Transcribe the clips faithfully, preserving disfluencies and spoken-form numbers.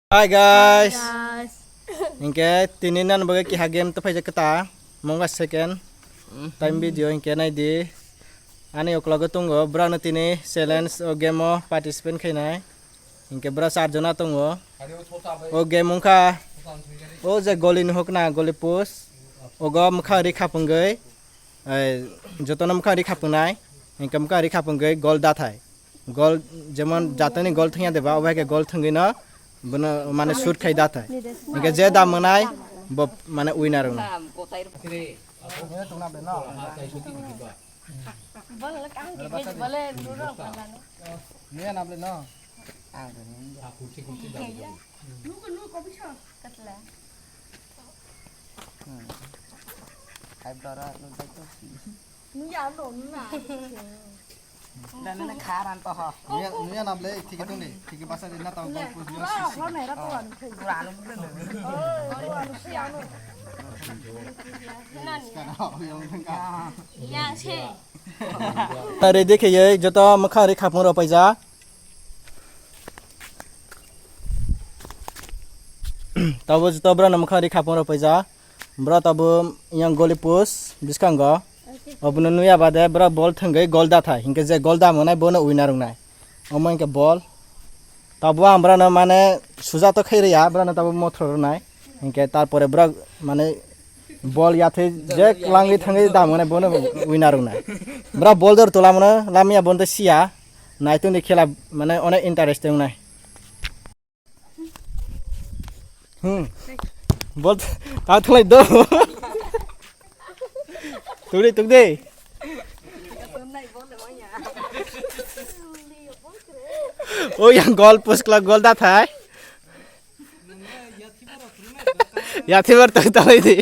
Hi guys. Guys. Hinkhe tini nani bagwi kiha game to phaijak khe ta. Mungga second time video hinkhe naidi. Ani uklogo tongo, borokno tini challenge o game o participate khainai. Hinkhe borok char jona tongo. O game wngkha o je goli ni hokna, goli post. Ogo mwkhang ri khapungwi, eh, jotono mwkhang ri khapwngnai. Hinkhe mwkhang ri khapungwi gol dathai. Gol, jemon jatoni gol thwngya deba, obo hai khe gol thwngwi no bono mane shoot khai dathai. Hinkhe je da mwnai bo mane winner wngno. Nuya, nuya na ble, thik tong de, thik basa de na tao gol post yo. Ready khe ye, joto mwkhang ri khapung rok paijak. Tabo joto borok no mwkhang ri khapung rok paijak. Bro, tabo yang goli post bwskango. Obono nuya bade bro bol thwngwi gol da thai. Hinkhe je gol da mwnai bono winner wngnai. Omo hinkhe bol. Tabo ang bro no mane suja to khai riya, bro no tabo mothro rwnai. Hinkhe tarpore bro mane bol yathwi je langwi thangwi da mwnai bono winner wngnai. Bro bol dor tola mano lamya bonte siya. Naitungni khela mane onek interesting wngnai. Hmm. Bol ta thalai do. Tukdi, tukdi. O yang gol post kla gol da thai. Ya thibar tak talai di.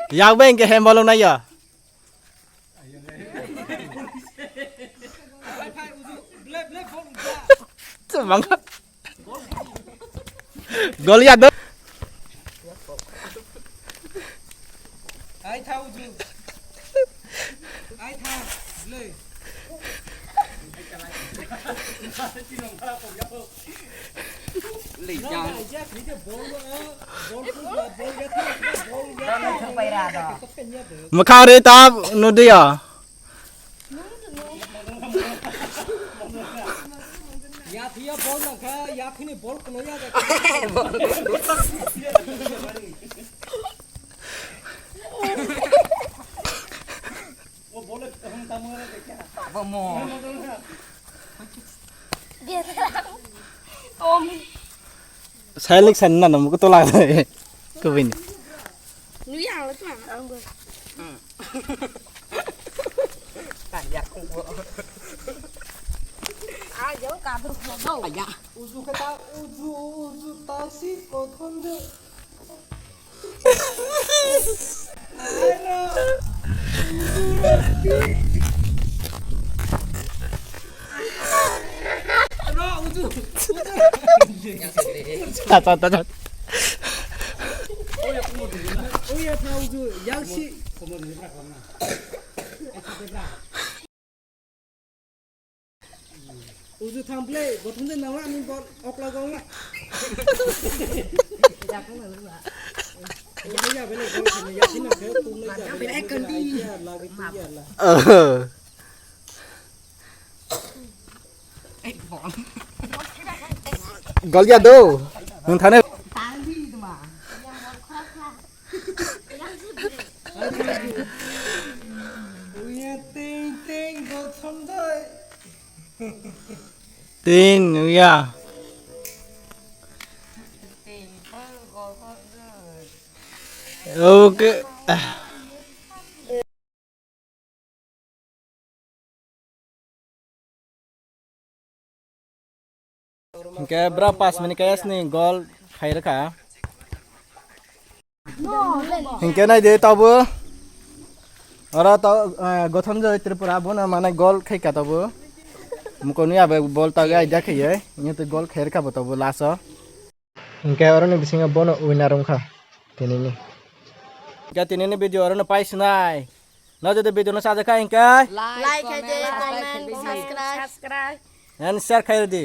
Yang beng ke hem bolong na ya. Gol ya do. Ai tha uju. Ai tha. Le. Mwkhang ri ta nudiya. Silent san na namu ko tola. Ko bini. Nuya ang tu ang. Ayo kabur ko. Aya. Uju kata uju uju tasi kothon de. Uju tham ble, bothom de nang ani bol okla gong la. Uju ya bele gol khane ya thina khe tum le ya bele kandi ya la ge tu ya la. Gol ya do. Nung thane. Uya ting ting gol thondoi. Tin, uya. Okay. Hinkhe bra pas minute kaya sini gol khai rwkha. Hinkhe nai de tabo. Oro to, eh, Gothon Joy Tripura bono mane gol khai ka tabo. Mukoni abe bol ta ga ida khai ye. Ngi to gol khai rwkha bo tabo last o. Hinkhe oro ni bisingo bono winner wngkha. Tini ni. Hinkhe tini ni video oro no pai sinai. No jodi video no sajak kha hinkhe. Like khai de, comment, subscribe. And share khai di.